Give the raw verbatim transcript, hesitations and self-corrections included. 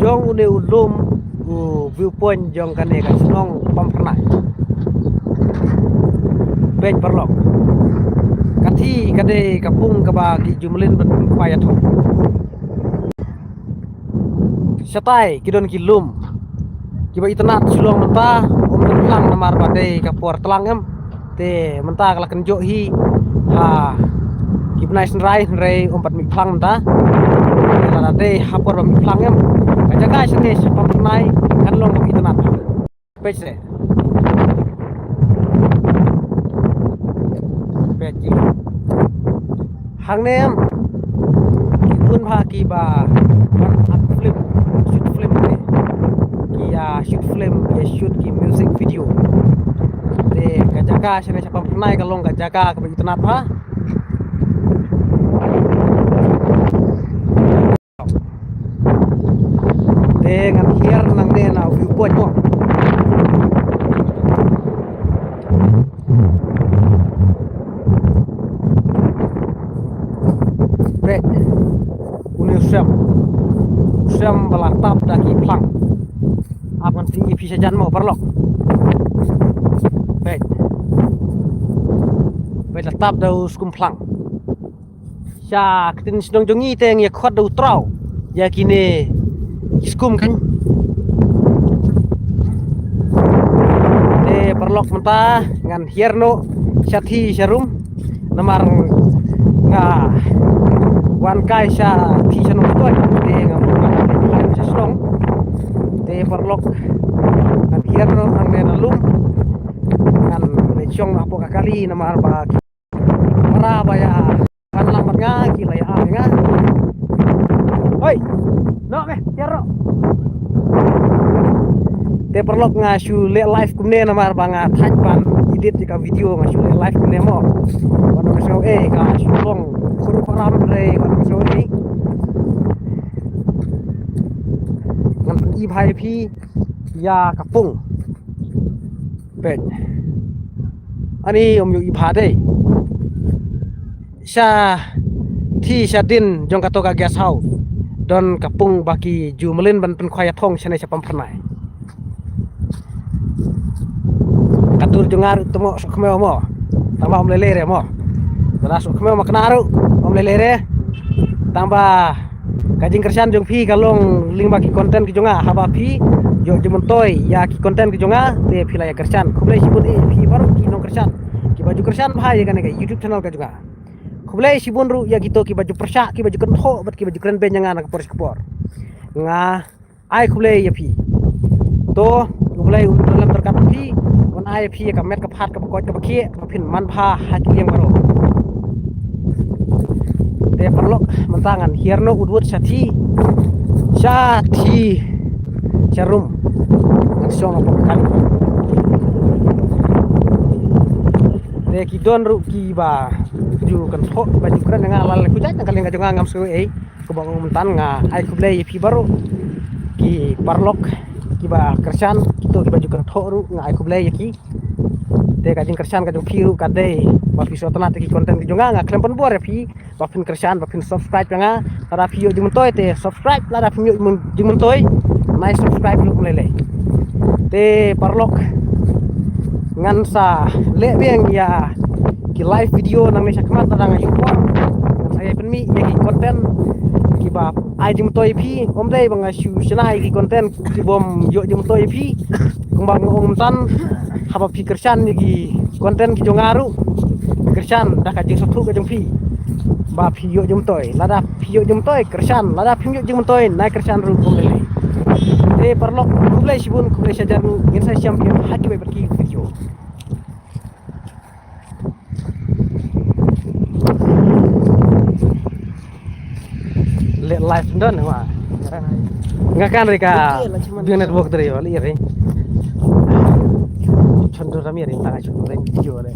Jong une u lum u viewpoint jong kane ka shnong Pamphyrnai. Peit paralok. Ka thi ka dei ka pung kaba ki Jumlin ban khwai ïa thong. Shatai ki don ki lum kiba itynnat shu long mynta, um tang lang namar ba dei ka por tlang em. Te mynta ka la kynjoh hi ha ki bnai synrai, hynrei um pat mih phlang mynta. Te lada dei ha por ba mih phlang em, ka jaka shane sha Pamphyrnai kan long kaba itynnat. Peit se. Peit ki. Hangne em ki bun bha kiba wan act film, wan shoot film ne. Ki ïa shoot film, ki ïa shoot ki music video. Te ka jaka shane sha Pamphyrnai ka long ka jaka kaba itynnat bha. Te ngan hiar nangne na u viewpoint mo. Peit. Une u sem. U sem ba la tap da ki phlang. Ap ngan pyni ïa phi shajan mo paralok. Peit. Peit la tap da u skum phlang. Sha ktien shnong jong ngi te ngi ïa khot da u traw ïa kine ki skum kan. Te paralok mynta ngan hiar noh sha thi sha rum namar nga wan kai sha thi sha Nongstoiñ te nga wan kai sha shnong. Te paralok ngan hiar noh hangne na lum ngan leit shong noh hapoh ka kali namar ba ki para ba ïa kan lang bad nga ki la ïa ap ïa nga. Hoi. Noh me, hiar noh. Te paralok nga shu leh live kumne namar ba nga thait ban edit ïa ka video, nga shu leh live kumne mo. Wat nym sngew ei, ka shu long khruh khram re, wat nym sngew ei. Ngan pyni bha ïa phi ïa ka pung. Peit. Ani ym ïohi bha dei. Sha thi sha dien jong kato ka guest house don ka pung ba ki ju mlien ban pynkhwai ïa thong shane sha Pamphyrnai. Ka dur jong nga ruh tang ba suk khmiew mo. Tang ba ym lei lei re mo. Lada suk khmiew ma kane ruh ym lei lei re. Tang ba ka jingkyrshan jong phi ka long lyngba ki content ki jong nga. Haba phi ïoh jingmyntoi ïa ki content ki jong nga te phi la ïa kyrshan. Khublei shibun ïa phi baroh ki nongkyrshan kiba ju kyrshan bha ïa kane ka YouTube channel ka jong nga. Khublei shibun ruh ïa kito kiba ju pyrshah, kiba ju kynthoh bad kiba ju kren beiñ ïa nga na ka por sha ka por. Nga ai khublei ïa phi. To U Blei un don lem bad phi, un ai ïa phi ïa ka met ka phad kaba koit kaba khiah ba phin manbha ha ki liang baroh. Te paralok mynta ngan hiar noh wut wut sha thi, sha thi sha rum. Ngan shong hapoh ka kali. Te ki don ruh kiba ju kynthoh ba ju kren ïa nga, la leh kujat na ka liang ka jong nga, ngam sngew ei. Kumba nga ong mynta nga ai khublei ïa phi baroh ki paralok kiba kyrshan, kito kiba ju kynthoh ruh nga ai khublei ïa ki. Te ka jingkyrshan ka jong phi ruh ka dei ba phi sngewtynnat ïa ki content ki jong nga. Nga khlem pynbor ïa phi ba phin kyrshan, ba phin subscribe ïa nga. Lada phi ïoh jingmyntoi te subscribe, lada phim ïoh jingmyntoi nai subscribe ruh ym lei lei. Te paralok ngan sa leh biang ïa ki live video nangne sha khmat lada nga ïoh por. Ngan sa ïa pynmih ïa ki content kiba ai jingmyntoi ïa phi, ym dei ba nga shu shna ïa ki content ki bym ïoh jingmyntoi ïa phi. Kumba nga ong mynta, haba phi kyrshan ïa ki content ki jong nga ruh, kyrshan da ka jingsngewthuh ka jong phi ba phi ïoh jingmyntoi. Lada phi ïoh jingmyntoi kyrshan, lada phim ïoh jingmyntoi nai kyrshan ruh ym lei lei. Te paralok khublei shibun, khublei shihajar ruh, ngin sa ïashem biang ha kiwei pat ki video. Leh live don wa. Nga kan re ka biang network dre wa li re. Chon do ram ïa re ta chon re video re.